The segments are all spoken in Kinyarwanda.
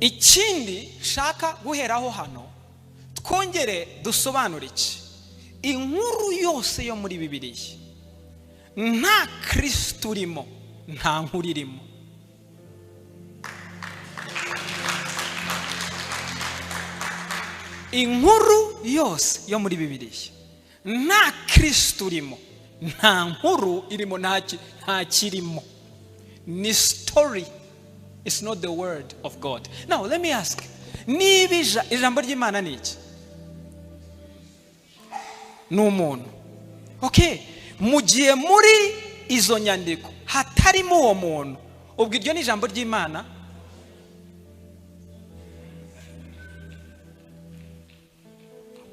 Ikindi nshaka guheraho hano, twongere dusobanure iki: inkuru yose yo muri Bibiliya nta Kristo urimo, nta nkuru irimo. Inkuru yose yo muri Bibiliya nta Kristo urimo, nta nkuru irimo, nta kirimo. Ni story, it's not the word of God. Now let me ask, niba ijambo ry'Imana ni iki? Ni umuntu. Okay, mu gihe muri izo nyandiko hatarimo uwo muntu, ubwo iryo ni ijambo ry'Imana?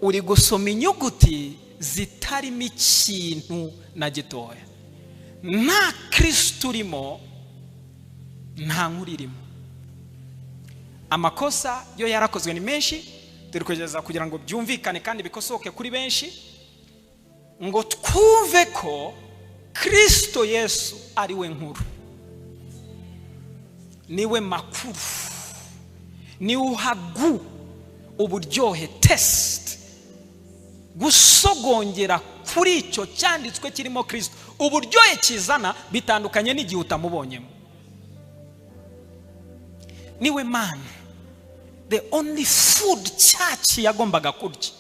Uri gusoma inyuguti zitarimo ikintu na gitoya. Nta Kristo urimo, nta nkuru irimo. Amakosa yo yarakozwe ni menshi, turi kugeza kugira ngo byumvikane kandi bikosoke kuri benshi, ngo twumve ko Kristo Yesu ari we nkuru, niwe makuru, niwe uhagu uburyohe, test, gusogongera kuri icyo cyanditswe kirimo Kristo. Uburyohe kizana bitandukanye n'igihe utamubonyemo. Niwe man, the only food church yagombaga kurya.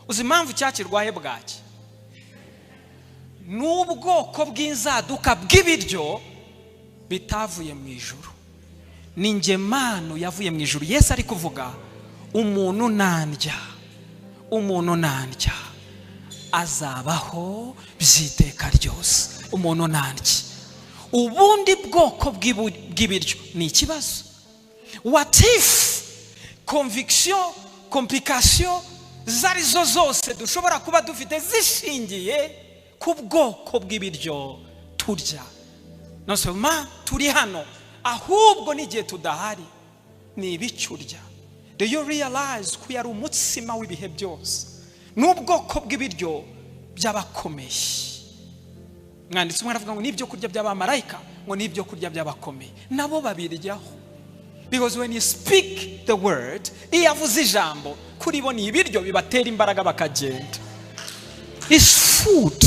Uzi impamvu church irwaye bwaki? N'ubwoko bw'inzaduka bw'ibiryo bitavuye mu ijuru. Ni nge manu yavuye mu ijuru. Yesu ari kuvuga, umuntu nandya, umuntu nandya azabaho by'iteka ryose. Umuntu nandya. Ubundi bwoko bw'ibiryo ni ikibazo. What if conviction, complication zarizo zose dushobora kuba dufite zishingiye ku bwoko bw'ibiryo turya? Non seulement turi hano, ahubwo n'igihe tudahari ni ibiki urya? Do you realize ko yari umutsima w'ibihe byose? N'ubwoko bw'ibiryo by'abakomeye. Mwanditsi umwe aravuga ngo n'ibyo kurya by'abamarayika, ngo n'ibyo kurya by'abakomeye, nabo babiryaho. Because when you speak the word, iyo avuze ijambo, kuri bo ni ibiryo bibatera imbaraga bakagenda. It's food.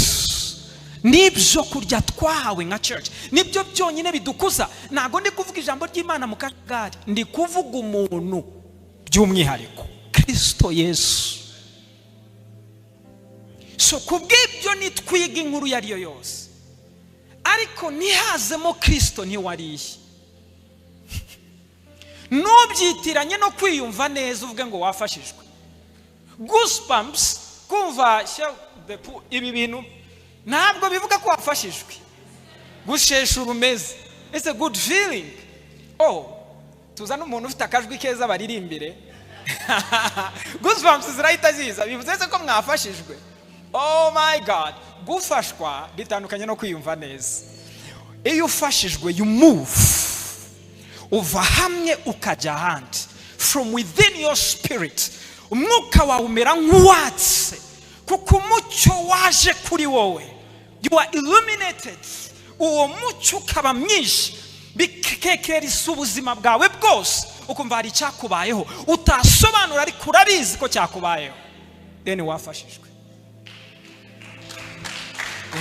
Nibyo kurya twahawe nka church, nibyo byonyine bidukuza. Ntabwo ndi kuvuga ijambo ry'Imana mu kagari, ndi kuvuga umuntu by'umwihariko, Kristo Yesu. So kubw'ibyo nitwiga inkuru iyo ari yo yose, ariko ntihazemo Kristo, ntiwariye. Ntubyitiranye no kwiyumva neza uvuge ngo wafashijwe. Goosebumps, kumva ibi bintu ntabwo bivuga ko wafashijwe. Gushesha urumeze, it's a good feeling. Oh, tuzane umuntu ufite akajwi keza baririmbire. Goosebumps zirahita ziza, bivuze ko mwafashijwe. Oh my God, gufashwa bitandukanye no kwiyumva neza. Iyo ufashijwe, you move, uva hamwe ukajya ahandi. From within your spirit, umwuka wawe umera nk'uwatse, kuko umucyo waje kuri wowe. You are illuminated. Uwo mucyo ukaba mwinshi, bikekerisa ubuzima bwawe bwose, ukumva hari icyakubayeho utasobanura, ariko urabizi ko cyakubayeho. Then wafashijwe,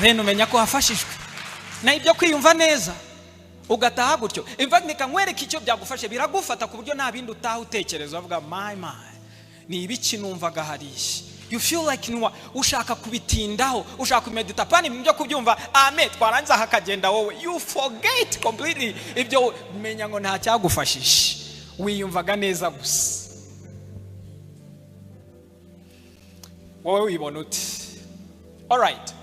then umenya ko wafashijwe. Na ibyo kwiyumva neza ugataha gutyo, in fact reka nkwereke icyo byagufashe. Biragufata ku buryo nta bindi utaha utekereza, uvuga my my, ni ibiki numvaga hariya. You feel like nwa ushaka kubitindaho, ushaka kumedita pani ibyo kubyumva amen, twarangiza hakagenda wowe you forget completely ibyo. Menya ngo nta cyagufashije, wiyumvaga neza gusa. Wowe wibona uti? All right.